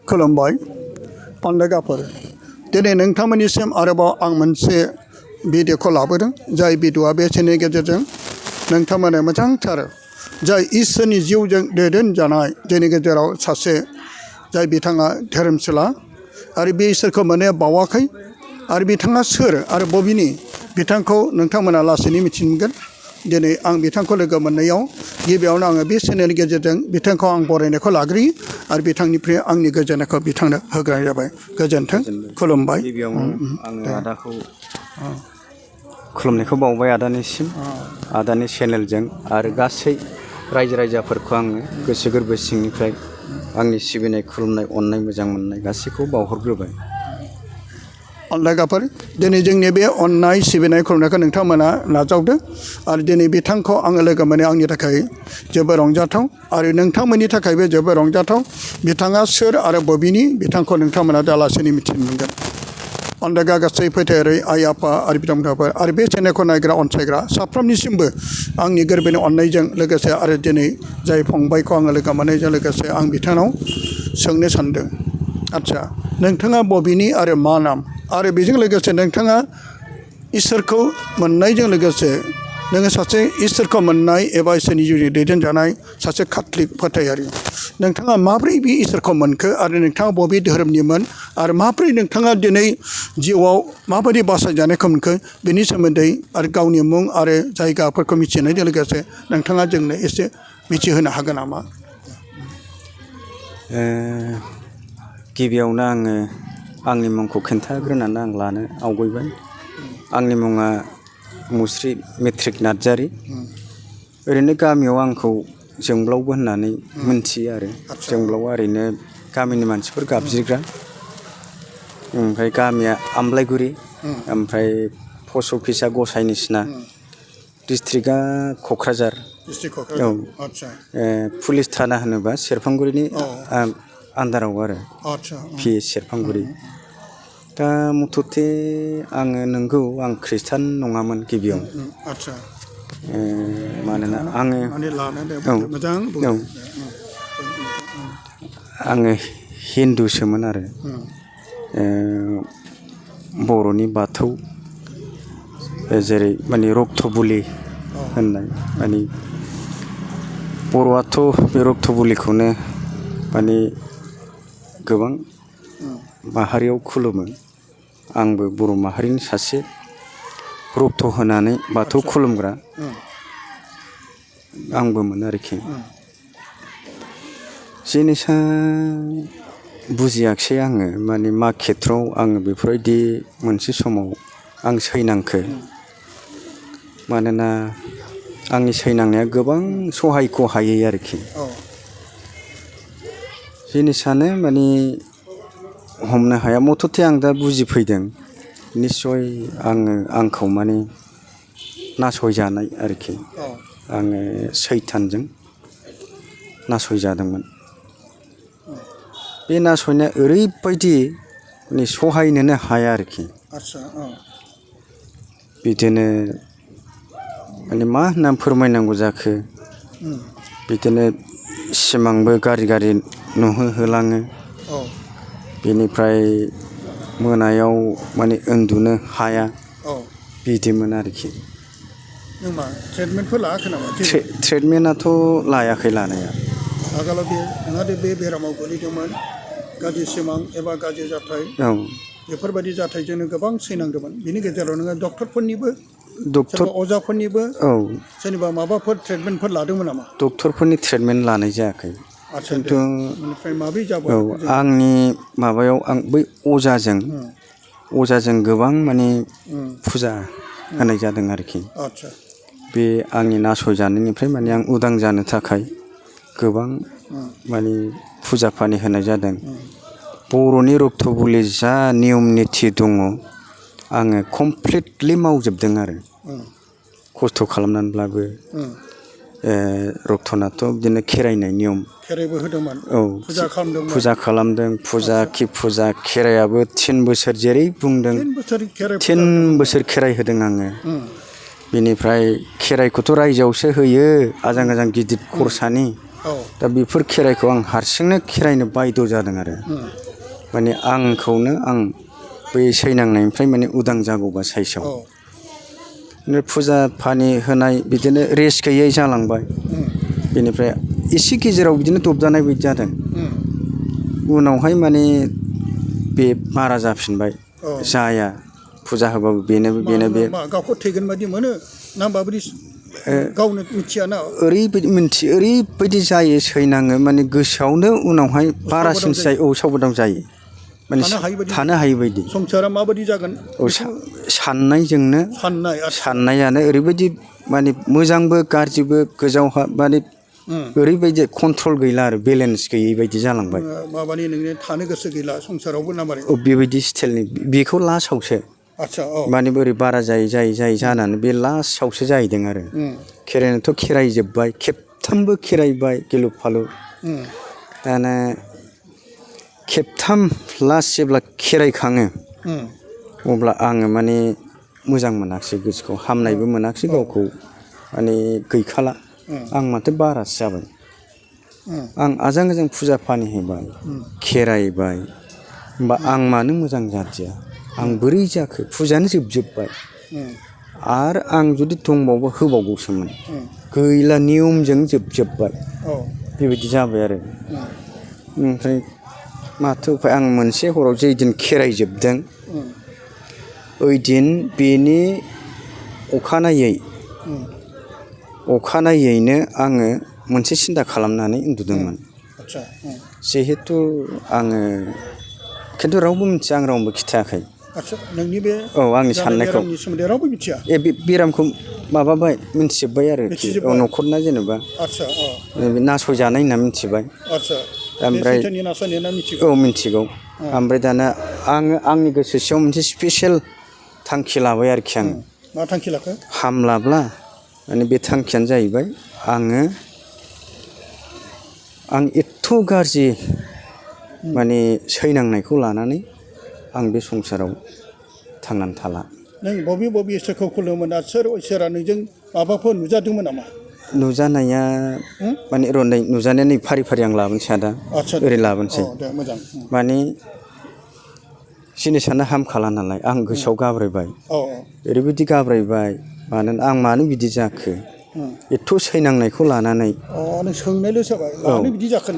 खुलुमबाय पान्डेगाफोर दिनै नोंथांमोननिसिम आरोबाव आं मोनसे भिडिअखौ लाबोदों जाय भिडिअआ बे चेनेलनि गेजेरजों नोंथांमोननो मोजांथार जाय इसोरनि जिउजों दैदेनजानाय जोंनि गेजेराव सासे जाय बिथाङा धोरोमसुला आरो बे इसोरखौ मोननो बावाखै आरो बिथाङा सोर आरो बबेनि बिथांखौ नोंथांमोना लासैनो मिथिनो मोनगोन दिनै आं बिथांखौ लोगो मोननायाव गिबियावनो आङो बे चेनेलनि गेजेरजों बिथांखौ आं बरायनायखौ लाग्रोयो आरो बिथांनिफ्राय आंनि गोजोननायखौ बिथांनो होग्राय जाबाय गोजोन्थों खुलुमबाय गिबियावनो आङो आदाखौ खुलुमनायखौ बावबाय आदानिसिम आदानि चेनेलजों आरो गासै रायजो राजाफोरखौ आङो गोसो गोरबो सिंनिफ्राय आंनि सिबिनाय खुलुमनाय अननाय मोजां मोननाय गासैखौ बावहरग्रोबाय पान्डेगाफोर दिनै जोंनि बे अननाय सिबिनाय खुलुमनायखौ नोंथांमोना नाजावदो आरो दिनै बिथांखौ आङो लोगो मोननाया आंनि थाखाय जोबोद रंजाथाव आरो नोंथांमोननि थाखायबो जोबोद रंजाथाव बिथाङा सोर आरो बबेनि बिथांखौ नोंथांमोना दा लासैनो मिथिनो मोनगोन पान्डेगा गासै फोथायारि आइ आफा आरो बिथांमोनहाफोर आरो बे चेनेलखौ नायग्रा अनसायग्रा साफ्रोमनिसिमबो आंनि गोरबोनि अननायजों लोगोसे आरो दिनै जाय फंबायखौ आङो लोगो मोननायजों लोगोसे आं बिथांनाव सोंनो सानदों आदसा नोंथाङा बबेनि आरो मा नाम आरो बेजों लोगोसे नोंथाङा इसोरखौ मोननायजों लोगोसे नोङो सासे इसोरखौ मोननाय एबा इसोरनि जिउनि दैदेनजानाय सासे काथलिक फोथायारि नोंथाङा माब्रै बे इसोरखौ मोनखो आरो नोंथाङा बबे धोरोमनिमोन आरो माब्रै नोंथाङा दिनै जिउआव माबायदि बासायजानायखौ मोनखो बेनि सोमोन्दै आरो गावनि मुं आरो जायगाफोरखौ मिथिनायजों लोगोसे नोंथाङा जोंनो एसे मिथिहोनो हागोन नामा गिबियावनो आङो आंनि मुंखौ खोन्थाग्रोनानै आं लानो आवगायबाय आंनि मुङा मुस्रि मेट्रिक नार्जारि ओरैनो गामियाव आंखौ जोंब्लावबो होननानै मोनथियो आरो जोंब्लावआ ओरैनो गामिनि मानसिफोर गाबज्रिग्रा ओमफ्राय गामिया आमलायगुरि ओमफ्राय पस्ट अफिसा गसाइनिसिना डिस्ट्रिक्टआ क'क्राझार औ पुलिस थाना होनोबा सेरफांगुरिनि आन्दाराव आरो पि एस सेरफांगुरि दा मथथे आङो नंगौ आं खृष्टान नङामोन गिबियाव मानोना आङो आङो हिन्दुसोमोन आरो बर'नि बाथौ जेरै माने रक्तबुलि होननाय माने बर'आथ' बे रक्तबुलिखौनो माने गोबां माहारियाव खुलुमो आंबो बर' माहारिनि सासे रक्त होनानै बाथौ खुलुमग्रा आंबोमोन आरोखि जिनिसा बुजियाखिसै आङो माने मा खेथ्रआव आङो बेफोरबायदि मोनसे समाव आं सैनांखो मानोना आंनि सैनांनाया गोबां सहायख' हायै आरोखि जिनिसानो माने हमनो हाया मथथे आं दा बुजिफैदों निस्सय आंखौ माने नासयजानाय आरोखि आङो सैतानजों नासयजादोंमोन बे नासयनाया ओरैबायदि माने सहायनोनो हाया आरोखि बिदिनो माने मा होनना फोरमायनांगौ जाखो बिदिनो सिमांबो गारि नुहोहोलाङो बेनिफ्राय मोनायाव माने उन्दुनो हाया बिदिमोन आरोखि ट्रिटमेन्टफोर लायाखै नामा ट्रिटमेन्टआथ' लायाखै लानाया आगोलाव नोंहा बे बेरामाव गोलैदोंमोन गाज्रि सिमां एबा गाज्रि जाथाय बेफोरबायदि जाथायजोंनो गोबां सैनांदोंमोन बिनि गेजेराव नोङो डक्टरफोरनिबो अजाफोरनिबो जेनेबा माबाफोर ट्रिटमेन्टफोर लादोंमोन नामा डक्टरफोरनि ट्रिटमेन्ट लानाय जायाखै खिन्थु माब्रै जाबाय आंनि माबायाव आं बै अजाजों गोबां माने फुजा होनाय जादों आरोखि बे आंनि नासयजानायनिफ्राय माने आं उदां जानो थाखाय गोबां माने फुजा फानि होनाय जादों बर'नि रक्तबुलि जा नियम निथि दङ आङो कमप्लिटलि मावजोबदों आरो खस्थ' खालामनानैब्लाबो रक्तनाथ' बिदिनो खेराइनाय नियम खेराइबो होदोंमोन फुजा खालामदों फुजा खेराइयाबो 3 बोसोर जेरै बुंदों 3 बोसोर खेराइ होदों आङो बिनिफ्राय खेराइखौथ' रायजोआवसो होयो आजां गाजां गिदिर खरसानि औ दा बेफोर खेराइखौ आं हारसिंनो खेराइनो बायद' जादों आरो माने आंखौनो आं बै सैनांनायनिफ्राय माने उदां जागौबा साइसआव औ फुजा फानि होनाय बिदिनो रेस्ट गैयै जालांबाय बेनिफ्राय एसे गेजेराव बिदिनो दबजानाय बायदि जादों उनावहाय माने बे बारा जाफिनबाय औ जाया फुजा होबाबो बेनो बे गावखौ थैगोन बायदि मोनो ना माबायदि गावनो मिथियाना ओरैबायदि जायो सैनाङो माने गोसोआवनो उनावहाय बारासिनसो जायो सावबदां जायो माने थानो हायि बायदि संसारा माबायदि जागोन साननायजोंनो साननायानो ओरैबायदि माने मोजांबो गाज्रिबो गोजावहा माने ओरैबायदि कन्ट्रल गैला आरो बेलेन्स गैयै बायदि जालांबाय माबानि नोंनि थानो गोसो गैला संसारावबो ना मारै बेबायदि स्टाइलनि बेखौ लास्टआवसो आदसा औ माने बोरै बारा जायै जानानै बे लास्टआवसो जाहैदों आरो खेराइनाथ' खेराइजोब्बाय खेबथामबो खेराइबाय गिलु फालु दाना खेबथाम लास्ट जेब्ला खेराइखाङो अब्ला आङो माने मोजां मोनाखिसै गोसोखौ हामनायबो मोनाखिसै गावखौ माने गैखाला आं माथो बारासो जाबाय आं आजां गाजां फुजा फानि होबाय खेराइबाय होमबा आं मानो मोजां जादिया आं बोरै जाखो फुजायानो जोबजोब्बाय आरो आं जुदि दंबावबा होबावगौसोमोन गैला नियमजों जोबजोब्बाय बेबायदि जाबाय आरो ओमफ्राय माथो उफाय आं मोनसे हराव जे दिन खेराइ जोबदों ओइदिन बेनि अखानायैनो आङो मोनसे सिन्था खालामनानै उन्दुदोंमोन जिहेथु आङो खिन्थु रावबो मिथिया आं रावनोबो खिथायाखै नोंनि बे आंनि साननायखौ सोमोन्दै रावबो मिथिया बेरामखौ माबाबाय मिथिजोब्बाय आरोखि न'खरना जेनेबा नासयजानाय होनना मिथिबाय ओमफ्राय मिथिगौ ओमफ्राय दाना आङो आंनि गोसो सिङाव मोनसे स्पेसियेल थांखि लाबाय आरोखि आं मा थांखि लाखो हामलाब्ला माने बे थांखियानो जाहैबाय आं एथ' गाज्रि माने सैनांनायखौ लानानै आं बे संसाराव थांनानै थाला नों बबे इसोरखौ खुलुमोना सोर इसोरा नोंजों माबाफोर नुजादोंमोन नामा नुजानाया माने नुजानाया नै फारि आं लाबोनोसै आदा ओरै लाबोनोसै माने जिनिसानो हामखाला नालाय आं गोसोआव गाब्रायबाय ओरैबायदि गाब्रायबाय मानोना आं मानो बिदि जाखो एथ' सैनांनायखौ लानानै नों सोंनायल' जाबाय मानो बिदि जाखो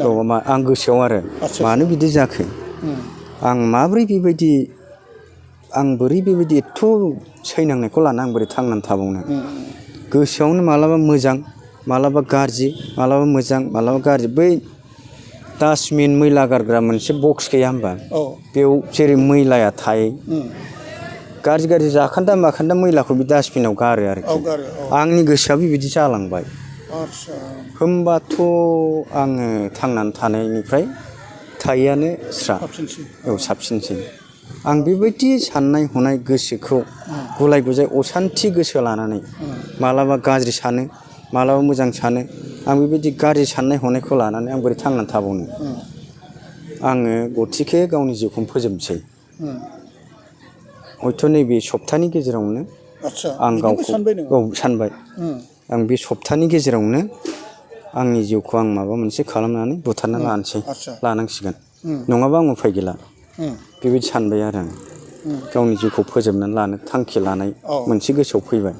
आं गोसोआव आरो मानो बिदि जाखो आं माब्रै बेबायदि बोरै बेबायदि एथ' सैनांनायखौ लाना आं बोरै थांनानै थाबावनो गोसोआवनो मालाबा मोजां मालाबा गाज्रि मालाबा मोजां मालाबा गाज्रि बै डास्टबिन मैला गारग्रा मोनसे बक्स गैया होमबा बेयाव जेरै मैलाया थायो गाज्रि जाखान्दा माखान्दा मैलाखौ बे डास्टबिनाव गारो आरोखि आंनि गोसोआ बेबायदि जालांबाय होमबाथ' आङो थांनानै थानायनिफ्राय थायैआनो स्रा साबसिनसै आं बेबायदि साननाय हनाय गोसोखौ गुलाय गुजाय असान्थि गोसो लानानै मालाबा गाज्रि सानो मालाबा मोजां सानो आं बेबायदि गाज्रि साननाय हनायखौ लानानै आं बोरै थांनानै थाबावनो आङो गथिखे गावनि जिउखौनो फोजोबनोसै हयथ' नैबे सप्तानि गेजेरावनो आं गावखौ सानबाय आं बे सप्तानि गेजेरावनो आंनि जिउखौ आं माबा मोनसे खालामनानै बुथारना लानांसिगोन नङाबा आं उफाय गैला बेबायदि सानबाय आरो आं गावनि जिउखौ फोजोबनानै लानो थांखि लानाय मोनसे गोसोआव फैबाय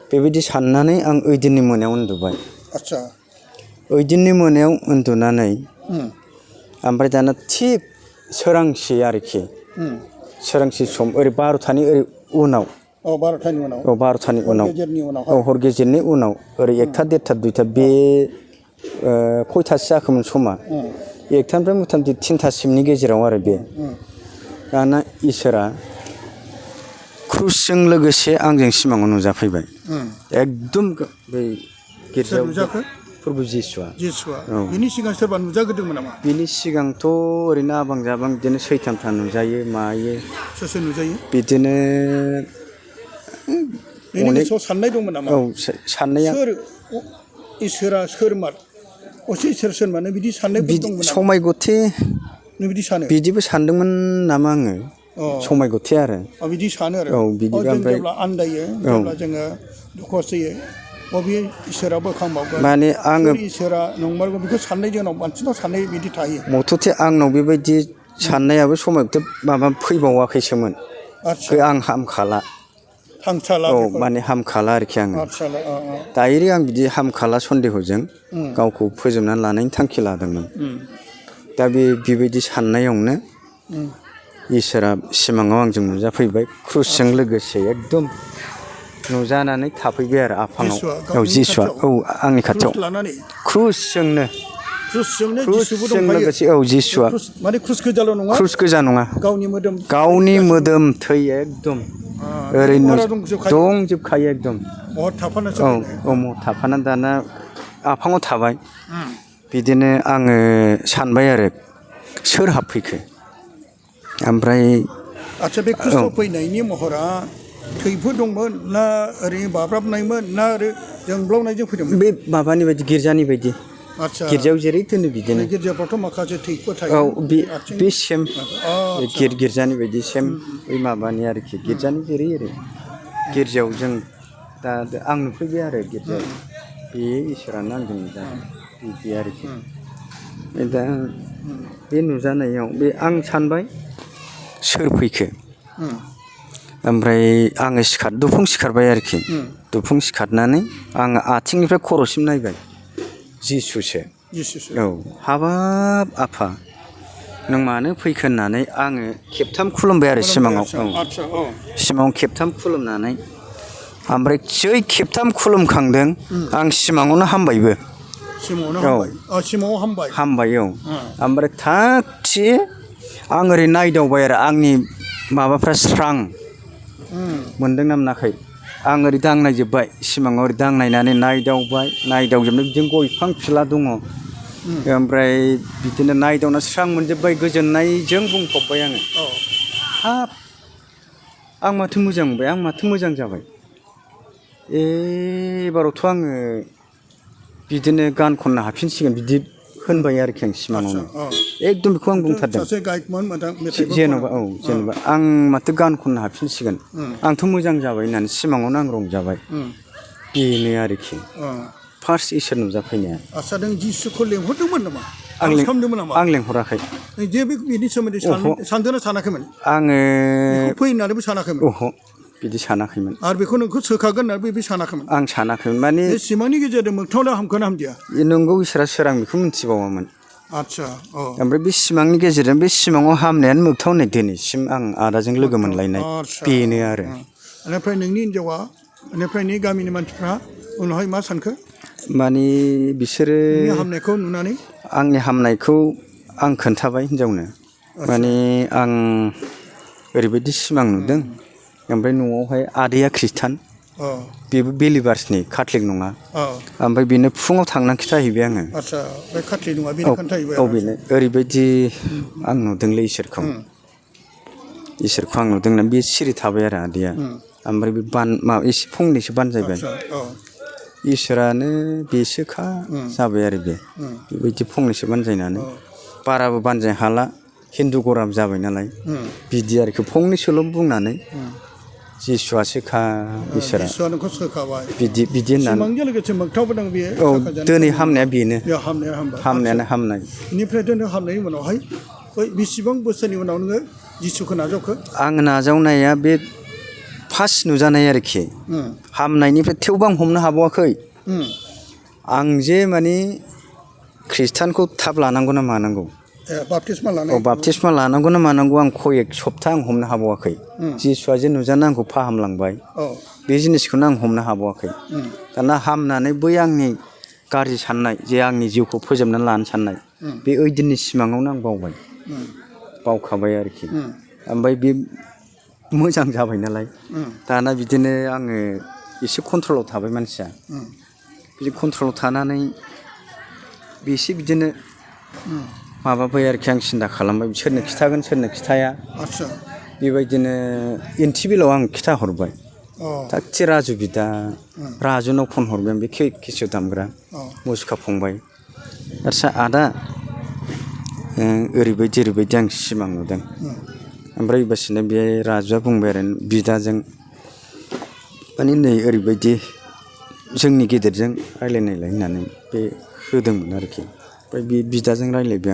बेबायदि साननानै आं ओइदिननि मोनायाव उन्दुबाय ओइदिननि मोनायाव उन्दुनानै ओमफ्राय दाना थिग सोरांसि आरोखि सोरांसि सम ओरै 12थानि ओरै उनाव 12थानि उनाव हर गेजेरनि उनाव ओरै 1था 1:30 2था बे खयथासो जाखोमोन समा 1थानिफ्राय मथा मथि 3थासिमनि गेजेराव आरो बे दाना इसोरा क्रुसजों लोगोसे आंजों सिमाङाव नुजाफैबाय एकदम बै गिर्जायाव प्रभु जिसुआ बिनि सिगां सोरबा नुजाग्रोदोंमोन नामा बिनि सिगांथ' ओरैनो आबां जाबां बिदिनो सैतानफ्रा नुजायो मायो सोर नुजायो बिदिनो अनेक साननाय दंमोन नामा साननाया इसोरा सोरमार असे इसोर सोर माने बिदि साननायफोर दंमोन नामा समाय गथे नों बिदि सानो बिदिबो सानदोंमोन नामा आङो समाय गथे आरो बिदि सानो आरो बिदिबो ओमफ्राय जेब्ला आन्दायो जेब्ला जोङो दुखुआव जायो बबे इसोरा बोखांबावगोन माने आङो सोर इसोरा नंमारगौ बेखौ साननाय जोंनाव मानसिनाव साननाय बिदि थायो मथथे आंनाव बेबायदि साननायाबो समायथ' माबा फैबावाखैसोमोन आदसा आं हामखाला थांसाला औ बेखौ माने हामखाला आरोखि आङो आदसाला डाइरेक्ट आं बिदि हामखाला सन्देहजों गावखौ फोजोबनानै लानायनि थांखि लादोंमोन दा बेबायदि साननायावनो इसोरा सिमाङाव आंजों नुजाफैबाय क्रुसजों लोगोसे एकदम नुजानानै थाफैबाय आरो आफाङाव औ जिसुआ औ आंनि खाथियाव लानानै क्रुसजोंनो जिसुबो क्रुसजों दंफायो लोगोसे औ जिसुआ माने क्रुस गोजाल' नङा क्रुस गोजा नङा गावनि मोदोम थै एकदम ओरैनो दंजोबखायो एकदम महर थाफानासो औ औ महर थाफानानै दाना आफाङाव थाबाय बिदिनो आङो सानबाय आरो सोर हाबफैखो ओमफ्राय आदसा बे क्रुसाव फैनायनि महरा थैफोर दंमोन ना ओरैनो बाब्राबनायमोन ना ओरै जोंब्लावनायजों फैदोंमोन बे माबानि बायदि गिर्जानि बायदि आदसा गिर्जायाव जेरै दोनो बिदिनो गिर्जाफ्रावथ' माखासे थैफोर थायो औ बे सेम गिर्जानि बायदि सेम बै माबानि आरोखि गिर्जानि जेरै एरै गिर्जायाव जों दा आं नुफैबाय आरो गिर्जायाव बे इसोरानो आंजों नुजादों बिदि आरोखि दा बे नुजानायाव बे आं सानबाय सोर फैखो ओमफ्राय आङो दुफुं सिखारबाय आरोखि दुफुं सिखारनानै आङो आथिंनिफ्राय खर'सिम नायबाय जिसुसो औ हाबाब आफा नों मानो फैखो होननानै आङो खेबथाम खुलुमबाय आरो सिमाङाव सिमाङाव खेबथाम खुलुमनानै ओमफ्राय जै खेबथाम खुलुमखांदों आं सिमाङावनो हामबायबो सिमाङाव हामबाय औ ओमफ्राय थागथि आं ओरै नायदावबाय आरो आंनि माबाफ्रा स्रां मोनदोंना मोनाखै आं ओरै दांनायजोब्बाय सिमाङाव ओरै दांनायनानै नायदावजोबनाय बिदिनो गय बिफां फिला दङ ओमफ्राय बिदिनो नायदावना स्रां मोनजोब्बाय गोजोननायजों बुंफबबाय आङो हाब आं माथो मोजां मोनबाय आं माथो मोजां जाबाय एबारावथ' आङो बिदिनो गान खननो हाफिनसिगोन बिदि होनबाय आरोखि आं सिमाङावनो एकदम बेखौ आं बुंथारदों जेनेबा आं माथो गान खननो हाफिनसिगोन आंथ' मोजां जाबाय होननानै सिमाङावनो आं रंजाबाय बेनो आरोखि फार्स्ट इसोर नुजाफैनाया आदसा नों जिसुखौ लेंहरदोंमोन नामा आं लेंहराखै जे बेनि सोमोन्दै सानदोंना सानाखैमोन आङो फै होननानैबो सानाखैमोन बिदि सानाखैमोन आरो बेखौ नोंखौ सोखागोन होननानै बे सानाखैमोन आं सानाखैमोन माने सिमांनि गेजेरजों मोगथाङाव हामखोना हामदिया नंगौ इसोरा सोर आं बेखौ मिथिबावामोन आदसा ओमफ्राय बे सिमांनि गेजेरजों बे सिमाङाव हामनायानो मोगथाव होननाय दिनैसिम आं आदाजों लोगो मोनलायनाय बेनो आरो बेनिफ्राय नोंनि हिन्जावा बेनिफ्राय नोंनि गामिनि मानसिफ्रा उनावहाय मा सानखो माने बिसोरो हामनायखौ नुनानै आंनि हामनायखौ आं खोन्थाबाय हिन्जावनो माने आं ओरैबायदि सिमां नुदों ओमफ्राय न'आवहाय आदैया खृष्टान बेबो बेलिभार्सनि काथलिक नङा ओमफ्राय बेनो फुङाव थांनानै खिथाहैबाय आङो आदसा बे काथलिक नङा बेनो खोन्थाहैबाय बेनो ओरैबायदि आं नुदोंलै इसोरखौ आं नुदोंना बे सिरि थाबाय आरो आदैया ओमफ्राय बे एसे फंनैसो बानजायबाय इसोरानो बेसोखा जाबाय आरो बेबायदि फंनैसो बानजायनानै बाराबो बानजाय हाला हिन्दु गराम जाबाय नालाय बिदि आरोखि फंनैसोल' बुंनानै जिसुआसोखा इसोरा बिदि होननानै दिनै हामनाया बेनो हामनायानो हामनाय बेनिफ्रायथ' नों हामनायनि उनावहाय बेसेबां बोसोरनि उनाव नोङो जिसुखौ नाजावखो आं नाजावनाया बे फार्स्ट नुजानाय आरोखि हामनायनिफ्राय थेवबो आं हमनो हाबावाखै आं जे माने खृष्टानखौ थाब लानांगौ ना मानांगौ बाप्तिस्मा लानांगौ ना मानांगौ आं कयेक सप्ता आं हमनो हाबावाखै जिसुआ जे नुजाना आंखौ फाहामलांबाय बे जिनिसखौनो आं हमनो हाबावाखै दाना हामनानै बै आंनि गाज्रि साननाय जे आंनि जिउखौ फोजोबनानै लानो साननाय बे ओइदिननि सिमाङावनो आं बावखाबाय आरोखि ओमफ्राय बे मोजां जाबाय नालाय दाना बिदिनो आङो एसे कन्ट्रलाव थाबाय मानसिया बिदि कन्ट्रलाव थानानै बेसे बिदिनो माबाबाय आरोखि आं सिन्था खालामबाय सोरनो खिथागोन सोरनो खिथाया बेबायदिनो इन्टिभिलाव आं खिथाहरबाय थागथि राजु बिदा राजुनाव फन हरबाय आं बे केसिउ दामग्रा मुसुखा फंबाय आदसा आदा ओरैबायदि आं सिमां नुदों ओमफ्राय बासिनो बे राजुआ बुंबाय आरो बिदाजों माने नै ओरैबायदि जोंनि गेदेरजों रायलायनायलाय होननानै बे होदोंमोन आरोखि। ओमफ्राय बे बिदाजों रायलायबाय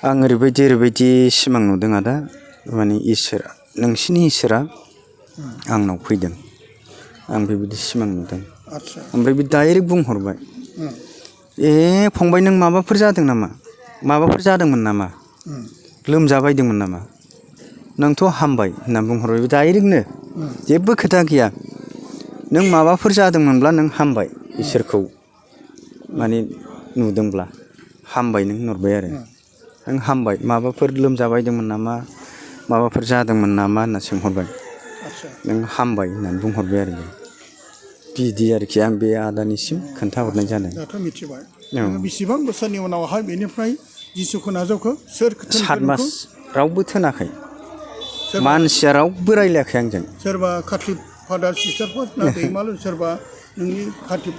आं ओरैबायदि सिमां नुदों आदा, माने इसोरा, नोंसिनि इसोरा आंनाव फैदों, आं बेबायदि सिमां नुदों। आदसा ओमफ्राय बे डाइरेक्ट बुंहरबाय, ए फंबाय नों माबाफोर जादों नामा, माबाफोर जादोंमोन नामा, लोमजाबायदोंमोन नामा, नोंथ' हामबाय होनना बुंहरबाय डाइरेक्टनो, जेबो खोथा गैया। नों माबाफोर जादोंमोनब्ला नों हामबाय, इसोरखौ माने नुदोंब्ला हामबाय नों होनहरबाय आरो। नों हामबाय, माबाफोर लोमजाबायदोंमोन नामा, माबाफोर जादोंमोन नामा होनना सोंहरबाय, आदसा नों हामबाय होननानै बुंहरबाय आरो। बिदि आरोखि आं बे आदानिसिम खोन्थाहरनाय जादों। दाथ' मिथिबाय नोङो बेसेबां बोसोरनि उनावहाय बेनिफ्राय जिसुखौ नाजावखो? सोर 7 मास रावबो थोनाखै, सोरबा मानसिया रावबो रायलायाखै आंजों। सोरबा काटलिक फादार सिस्टारफोर ना दैमालु, सोरबा नोंनि काटलिक,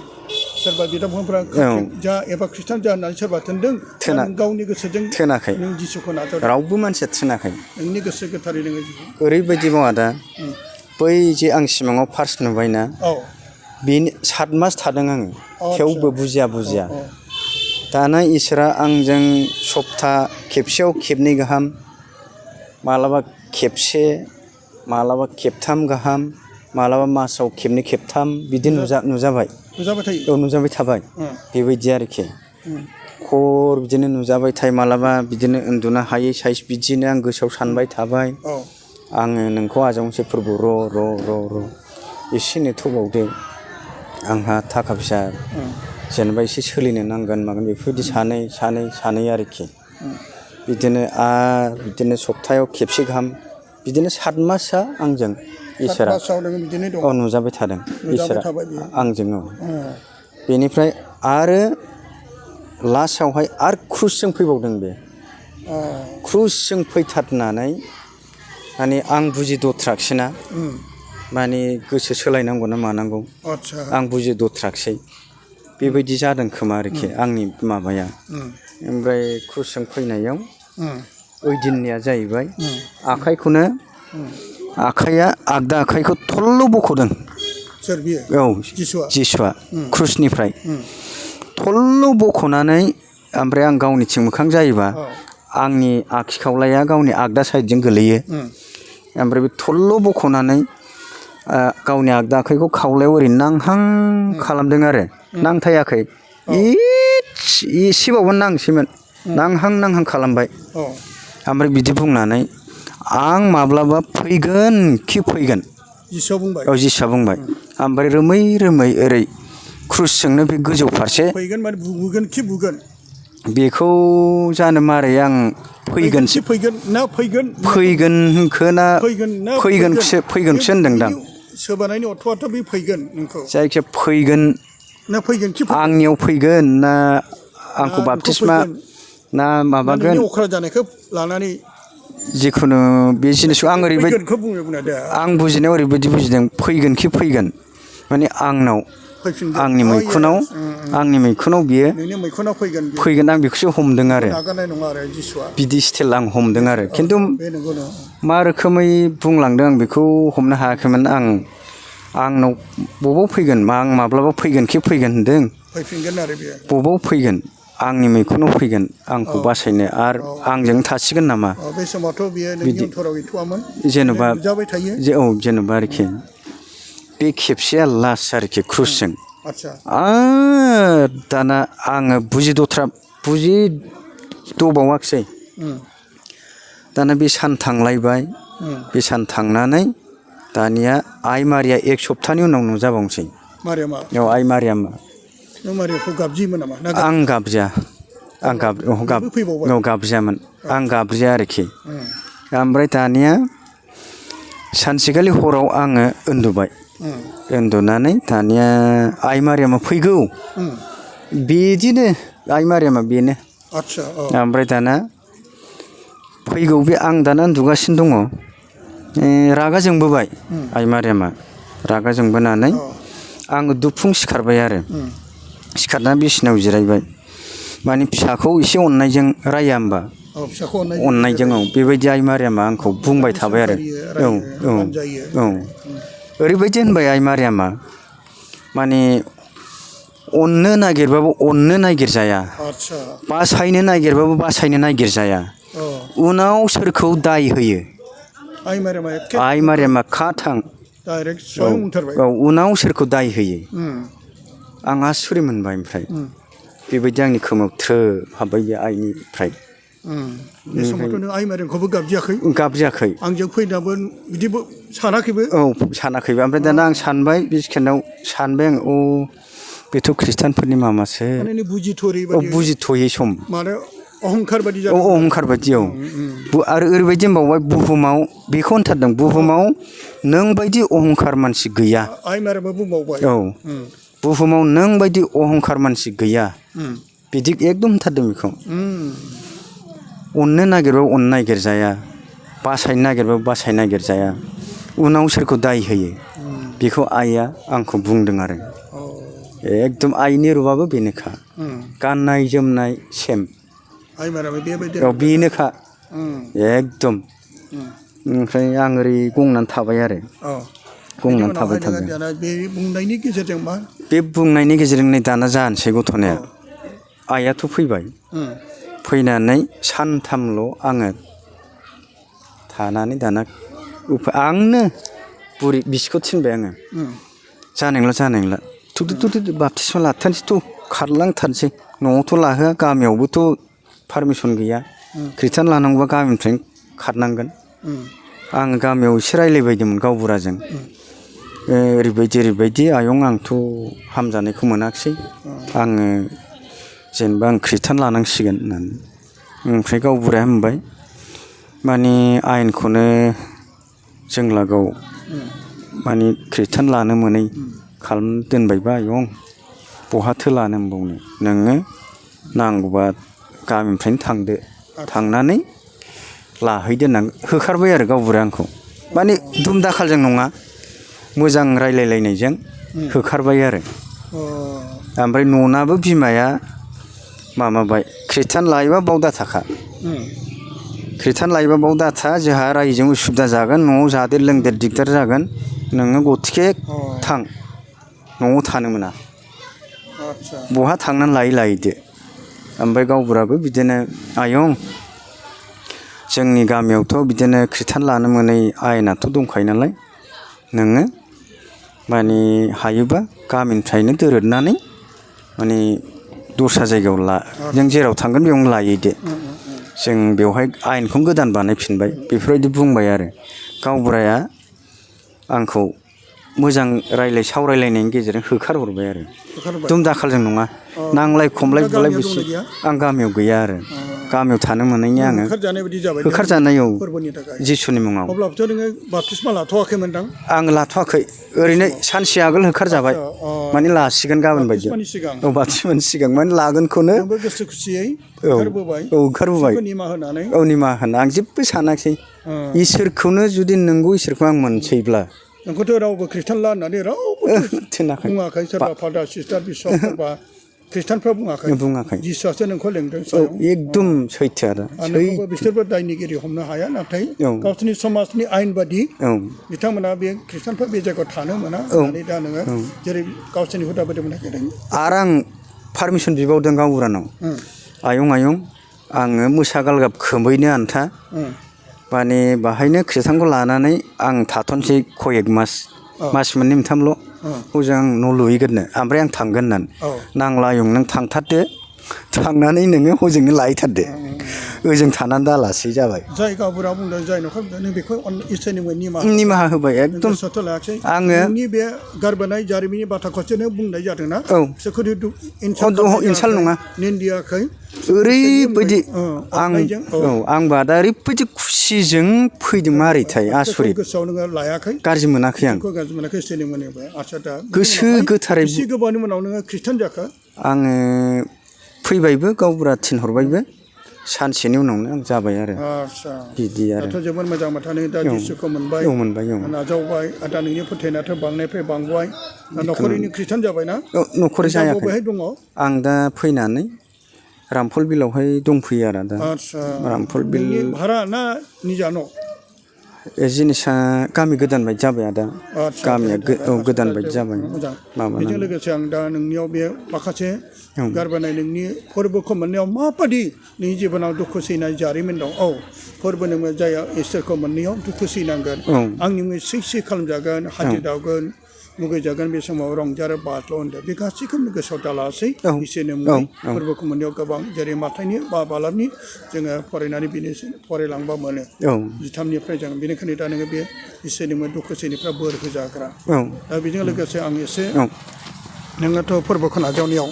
सोरबा बिदा फंबायफ्रा काटलिक जा एबा ख्रिस्टान जा होननानै सोरबा थोनदों, नों गावनि गोसोजों थोनाखै, नों जिसुखौ नाजावदों? रावबो मानसिया थोनाखै। नोंनि गोसो गोथारै नोङो जिसु ओरैबायदि बाव आदा, बै जे आं सिमाङाव फार्स्ट नुबायना, औ बेनि 7 मास थादों आङो, थेवबो बुजिया। दाना इसोरा आंजों सप्ता खेबसेयाव खेबनै गाहाम, मालाबा खेबसे, मालाबा खेबथाम गाहाम, मालाबा मासाव खेबनै खेबथाम बिदि नुजाबाय थायो। औ नुजाबाय थाबाय, बेबायदि आरोखि। खर बिदिनो नुजाबाय थायो, मालाबा बिदिनो उन्दुनो हायै साइस, बिदिनो आं गोसोआव सानबाय थाबाय, आङो नोंखौ आजावनोसै फोरबो, र' एसे नेथ'बावदो, आंहा थाखा फैसा जेनेबा एसे सोलिनो नांगोन मागोन, बेफोरबायदि सानै आरोखि। बिदिनो सप्तायाव खेबसे गाहाम, बिदिनो 7 मासआ आंजों इसोरा नुजाबाय थादों, इसोरा आंजों। बेनिफ्राय आरो लास्टआवहाय आरो क्रुसजों फैबावदों बे। क्रुसजों फैथारनानै माने आं बुजिद'थ्राखिसैना, माने गोसो सोलायनांगौ ना मानांगौ, आं बुजिद'थ्राखिसै, बेबायदि जादों खोमा आरोखि आंनि माबाया। ओमफ्राय क्रुसजों फैनायाव ओइदिननिया जाहैबाय, आखाइया आगदा आखाइखौ थल्ल' बख'दों। सोर बियो? औ, जिसुआ क्रुसनिफ्राय थल्ल' बख'नानै, ओमफ्राय आं गावनिथिं मोखां जायोबा आंनि आगसि खावलाया गावनि आगदा साइडजों गोलैयो। ओमफ्राय बे थल्ल' बख'नानै गावनि आगदा आखाइखौ खावलायाव ओरै नांहां खालामदों आरो, नांथायाखै, एसेबावबो नांसैमोन, नांहां खालामबाय। ओमफ्राय बिदि बुंनानै, आं माब्लाबा फैगोन खि फैगोन, जिसुआ बुंबाय। औ, जिसुआ बुंबाय। ओमफ्राय रोमै ओरै क्रुसजोंनो बे गोजौ फारसे फैगोन, माने बुगोन खि बुगोन, बेखौ जानो मारै आं फैगोनखो होनदोंदां। सोबानायनि अर्थ'आथ' बे फैगोन, नोंखौ जायखिया फैगोन ना फैगोन खि आंनियाव फैगोन ना आंखौ बाप्तिस्मा ना माबागोन, अख्रा जानायखौ लानानै जिखुनु बे जिनिसखौ आं ओरैबायदि, आं बुजिनायाव ओरैबायदि बुजिदों, फैगोन खि फैगोन माने आंनाव, आंनि मैखुनाव बियो फैगोन, आं बेखौसो हमदों आरो। बिदि स्टाइल आं हमदों आरो, खिन्थु मा रोखोमै बुंलांदों आं बेखौ हमनो हायाखैमोन। आंनाव बबाव फैगोन, आं माब्लाबा फैगोन खि फैगोन होनदों, बबाव फैगोन, आंनि मैखुनाव फैगोन आंखौ बासायनो, आरो आंजों थासिगोन नामा, बे समावथ' बियो नोंनि अनथराव गैथ'वामोन, जेनेबा थायो। जेनेबा आरोखि बे खेबसेया लास्ट आरोखि क्रुसजों। दाना आङो बुजिद'बावाखिसै। दाना बे सान थांलायबाय, बे सान थांनानै दानिया आइ मारिया 1 सप्तानि उनाव नुजाबावनोसै। औ, आइ मारियामा। नों मारियाखौ गाबज्रियोमोन नामा? आं गाबज्रिया, गाबज्रियामोन, आं गाबज्रिया आरोखि। ओमफ्राय दानिया सानसेखालि हराव आङो उन्दुबाय, उन्दुनानै दानिया आइ मारियामा फैगौ, बिदिनो आइ मारियामा बेनो। ओमफ्राय दाना फैगौ, बे आं दाना उन्दुगासिनो दङ, रागा जोंबोबाय आइ मारियामा, रागा जोंबोनानै आङो दुबफुं सिखारबाय आरो, सिखारनानै बिसिनायाव जिरायबाय, माने फिसाखौ एसे अननायजों राया होमबा, अननायजों, औ, बेबायदि आइ मारियामा आंखौ बुंबाय थाबाय आरो। औ, ओरैबायदि होनबाय आइ मारियामा, माने अननो नागिरबाबो अननो नागिरजाया आदसा बासायनो नागिरबाबो बासायनो नागिरजाया अ उनाव सोरखौ दाय होयो आइ मारे मा आइ मारिया मा खाथां डाइरेक्ट औ स्वयं उनथारबाय औ उनाव सोरखौ दाय होयो उम आं आसुरित मोनबाय ओमफ्राय उम बेबायदि आंनि खोमायाव थ्रोब हाबबाय बे आइनिफ्राय बे समावथ' नों आइ मारेंखौबो गाबजियाखै गाबजायाखै आंजों फैनाबो बिदिबो सानाखैबो औ सानाखैबो ओमफ्राय दाना आं सानबाय बे सेकेन्डआव सानबाय आं अ बेथ' खृष्टानफोरनि मामासो माने नों बुजिथ'रै औ बायदि बुजिथ'यै सम माने अहंखार बायदि औ जादों अहंखार बायदि औ आरो ओरैबायदि होनबावबाय बुहुमाव बेखौ होनथारदों बुहुमाव नों बायदि अहंखार मानसि गैया आइ मारेबो बुंबावबाय औ बुहुमाव नों बायदि अहंखार मानसि गैया बिदि एकदम होनथारदों बेखौ अननो नागिरबाबो अननो नागिरजाया बासायनो नागिरबाबो बासायनो नागिरजाया उनाव सोरखौ दाय होयो बेखौ आइया आंखौ बुंदों आरो एकदम आइनि रुपाबो बेनोखा गाननाय जोमनाय सेम आइ मारेबो बेबायदि औ बेनोखा एकदम ओमफ्राय आं ओरै गंनानै थाबाय आरो गंनानै थाबाय थाबाय दाना बे बुंनायनि गेजेरजों मा बे बुंनायनि गेजेरजों नै दाना जानोसै गथ'नाया आइयाथ' फैबाय फैनानै सानथामल' आङो थानानै दाना आंनो बुरि बिसिखौ थिनबाय आङो जानाय नंला थुदु बाप्तिस्मा लाथारनोसै थ' खारलांथारनोसै न'आवथ' लाहोआ गामियावबोथ' पारमिसन गैया खृष्टान लानांगौबा गामिनिफ्रायनो खारनांगोन आङो गामियाव एसे रायज्लायबायदोंमोन गावबुराजों ओरैबायदि आयं आंथ' हामजानायखौ मोनाखिसै आङो जेनेबा आं खृष्टान लानांसिगोन होननानै ओमफ्राय गावबुराया होनबाय माने आयेनखौनो जों लागोआव माने खृष्टान लानो मोनै खालामना दोनबायबा आयं बहाथो लानो होनबावनो नोङो नांगौबा गामिनिफ्रायनो थांदो थांनानै लाहैदो होननानै होखारबाय आरो गावबुराया आंखौ माने दुम दाखालजों नङा मोजां रायलायलायनायजों होखारबाय आरो ओमफ्राय न'नाबो बिमाया माबाबाय खृष्टान लायोबा बाव दाथाखा खृष्टान लायोबा बाव दाथा जोंहा रायजोजों उसुबिदा जागोन न'आव जादेर लोंदेर दिगदार जागोन नोङो गथिखे थां न'आव थानो मोना बहा थांनानै लायदो ओमफ्राय गावबुराबो बिदिनो आयं जोंनि गामियावथ' बिदिनो खृष्टान लानो मोनै आयेनाथ' दंखायो नालाय नोङो माने हायोबा गामिनिफ्रायनो दोरोदनानै माने दस्रा जायगायाव जों जेराव थांगोन बेयावनो लायैदो जों बेवहाय आयेनखौनो गोदान बानायफिनबाय बेफोरबायदि बुंबाय आरो गावबुराया आंखौ मोजां सावरायलायनायनि गेजेरजों होखारहरबाय आरो दुम दाखालजों नङा नांलाय खमलाय बुलाय बुसि आं गामियाव गैया आरो गामियाव थानो मोनैनि आङो होखारजानाय औ जिसुनि मुङाव अब्लाबोथ' नोङो बाप्तिस्मा लाथ'वाखैमोनदां आं लाथ'वाखै ओरैनो सानसे आगोल होखारजाबाय माने लासिगोन गाबोन बायदि औ बाप्तिस्मानि सिगां माने लागोनखौनो गोसो खुसियै ओंखारबोबाय औ निमाहा होना आं जेबो सानाखिसै इसोरखौनो जुदि नंगौ इसोरखौ आं मोनसैब्ला नोंखौथ' रावबो खृष्टान ला होननानै रावबो बुङाखै सोरबा फादार सिस्टार बिशप सोरबा खृष्टानफ्रा बुङाखै जिसुआसो नोंखौ लेंदों एकदम सैथो आरो बिसोरबो दायनिगिरि हमनो हाया नाथाय गावसोरनि समाजनि आयेन बादि बिथांमोना बे खृष्टानफ्रा बे जायगायाव थानो मोना होननानै दा नोङो जेरै गावसोरनि हुदा बायदि मोनाखै आरो आं पारमिसन बिबावदों गावबुरानाव आयं आङो मोसा गालगाब खोमैनो आन्था माने बाहायनो खृष्टानखौ लानानै आं थाथ'नोसै कयेक मास मोननै मोनथामल' हजों आं न' लुहैगोरनो ओमफ्राय आं थांगोन होननानै नांला आयं नों थांथारदो थांनानै नोङो हजोंनो लाहैथारदो ओजों थानानै दालासै जाबाय जाय गावबुरा बुंदों जाय न'खर नों बेखौ इसोरनि निमाहा होबाय एकदम लायाखै आङो नोंनि बे गारबोनाय जारिमिननि बाथ्राखौसो नों बुंनाय जादोंना औ बिसोरखौ इनसाल नङा निन्दियाखै ओरैबायदि आं बा दा ओरैबायदि खुसिजों फैदों मारैथाय आसरित गोसोआव नोङो लायाखै गाज्रि मोनाखै आं आदसा दा गोसो गोथारै एसे गोबावनि उनाव नोङो खृष्टान जाखो आङो फैबायबो गावबुरा थिनहरबायबो सानसेनि उनावनो आं जाबाय आरो बिदि आरो दाथ' जोबोद मोजां बाथ्रा नों दा जिसुखौ मोनबाय नाजावबाय दा नोंनि फोथायनायाथ' बांनायनिफ्राय बांबाय न'खरैनो खृष्टान जाबायना न'खरै जायाखै बबेहाय दङ आं दा फैनानै रामफल बिलावहाय दंफैयो आरो दा रामफल बिल भारा ना निजा न' जिनिसा गामि गोदान बायदि जाबाय आदा आदसा, गामिया गोदान आदसा, बायदि जाबाय मोजां बेजों माबानानै लोगोसे आं दा नोंनियाव बे माखासे गारबोनाय नोंनि फोरबोखौ मोननायाव माबादि नोंनि जिबनाव दुखु सैनाय जारिमिन दं औ फोरबो नोङो जाया इसोरखौ मोननायाव दुखु सैनांगोन आंनि मुङै सै खालामजागोन हाथि दावगोन मुगैजागोन बे समाव रंजारो बाज्ल' होनदों बे गासैखौबो गोसोआव दालासै इसोरनि मुङै फोरबोखौ मोननायाव गोबां जेरै माथाइनि बा बालाबनि जोङो फरायनानै बिनि फरायलांबा मोनो जिथामनिफ्राय जों बेनिखायनो दा नोङो बे इसोरनि मुङै दुखु सैनायफ्रा बोर होजाग्रा दा बेजों लोगोसे आं एसे नोङोथ' फोरबोखौ नाजावनायाव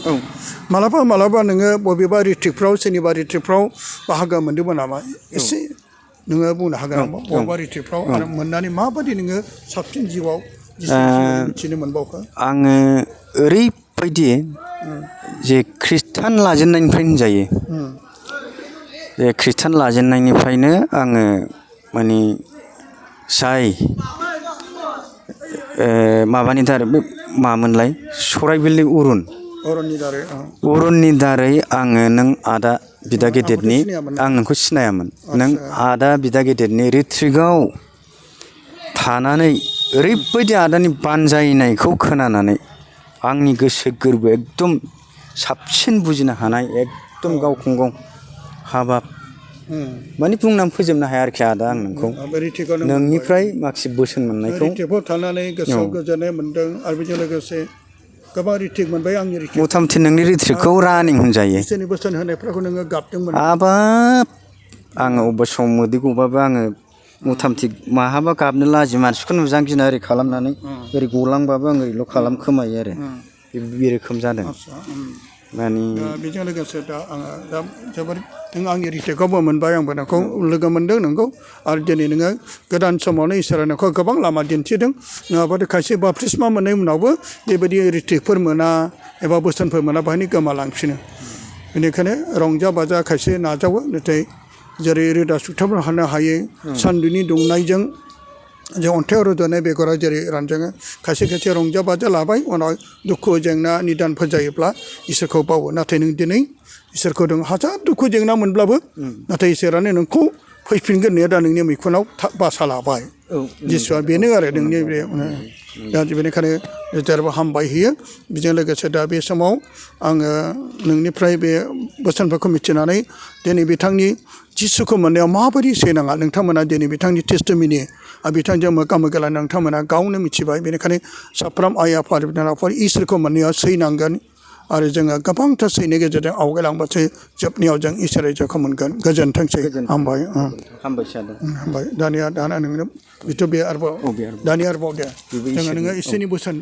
मालाबा नोङो बबेबा रिट्रिकफ्राव सोरनिबा रिट्रिकफ्राव बाहागो मोन्दोंमोन नामा एसे नोङो बुंनो हागोन नामा बबेबा रिट्रिकफ्राव आरो मोननानै माबादि नोङो साबसिन जिउआव मिथिनो मोनबावखो आङो ओरैबायदि जे खृष्टान लाजेननायनिफ्रायनो होनजायो जे खृष्टान लाजेननायनिफ्रायनो आङो माने जाय माबानि दारै मामोनलाय सराइबिलनि अरुननि दारै आङो नों आदा बिदा गेदेरनि आं नोंखौ सिनायामोन नों आदा बिदा गेदेरनि रिट्रिकआव थानानै ओरैबायदि आदानि बानजायनायखौ खोनानानै आंनि गोसो गोरबो एकदम साबसिन बुजिनो हानाय एकदम गावखौनो गाव हाबाब माने बुंनानै फोजोबनो हाया आरोखि आदा आं नोंखौ नोंनिफ्राय माखासे बोसोन मोननायखौ रिट्रिकआव थानानै गोसोआव गोजोननाय मोन्दों आरो बेजों लोगोसे गोबां रिट्रिक मोनबाय आंनि रिट्रिक मथा मथि नोंनि रिट्रिकखौ रानिं होनजायो इसोरनि बोसोन होनायफोरखौ नोङो गाबदोंमोन हाबाब आङो अबेबा समाव मोदै गबाबो आङो मथा मथि माहाबा गाबनो लाजियो मानसिखौ नुजानो गिना ओरै खालामनानै ओरै गलांबाबो आं ओरैल' खालामखोमायो आरो बे रोखोम जादों माने बेजों लोगोसे दा आङो दा जोबोर नों आंनि रिट्रिकआवबो मोनबाय आंबो नोंखौ लोगो मोनदों नोंगौ आरो दिनै नोङो गोदान समावनो इसोरा नोंखौ गोबां लामा दिन्थिदों नङाबाथ' खायसे बाप्तिस्मा मोननाय उनावबो बेबायदि रिट्रिकफोर मोना एबा बोसोनफोर मोना बेहायनो गोमालांफिनो बेनिखायनो रंजा बाजा खायसे नाजावो नाथाय जेरै रोदा सुथाबनो हानो हायै सान्दुंनि दुंनायजों जों अन्थाइआव रज'नाय बेगरा जेरै रानजोङो खायसे रंजा बाजा लाबाय उनाव दुखु जेंना निदानफोर जायोब्ला इसोरखौ बावो नाथाय नों दिनै इसोरखौ नों हाजार दुखु जेंना मोनब्लाबो नाथाय इसोरानो नोंखौ फैफिनगोन होननाया दा नोंनि मैखुनाव बासा लाबाय जिसुआ बेनो आरो नोंनि बे दा बेनिखायनो जेरावबो हामबाय होयो बेजों लोगोसे दा बे समाव आङो नोंनिफ्राय बे बोसोनफोरखौ मिथिनानै दिनै बिथांनि जिसुखौ मोननायाव माबोरै सैनाङा नोंथांमोना दिनै बिथांनि टेस्टिमनि बिथांजों मोगा मोगा लानानै नोंथांमोना गावनो मिथिबाय बेनिखायनो साफ्रोम आइ आफा बिनानावफोर इसोरखौ मोननायाव सैनांगोन आरो जोङो गोबांथार सैनि गेजेरजों आवगायलांबासो जोबनायाव जों इसोर रायजोखौ मोनगोन गोजोनथोंसै हामबाय हामबाय दाना नोंनो बेथ' बे आरोबाव दानि आरोबाव दे जोङो नोङो इसोरनि बोसोन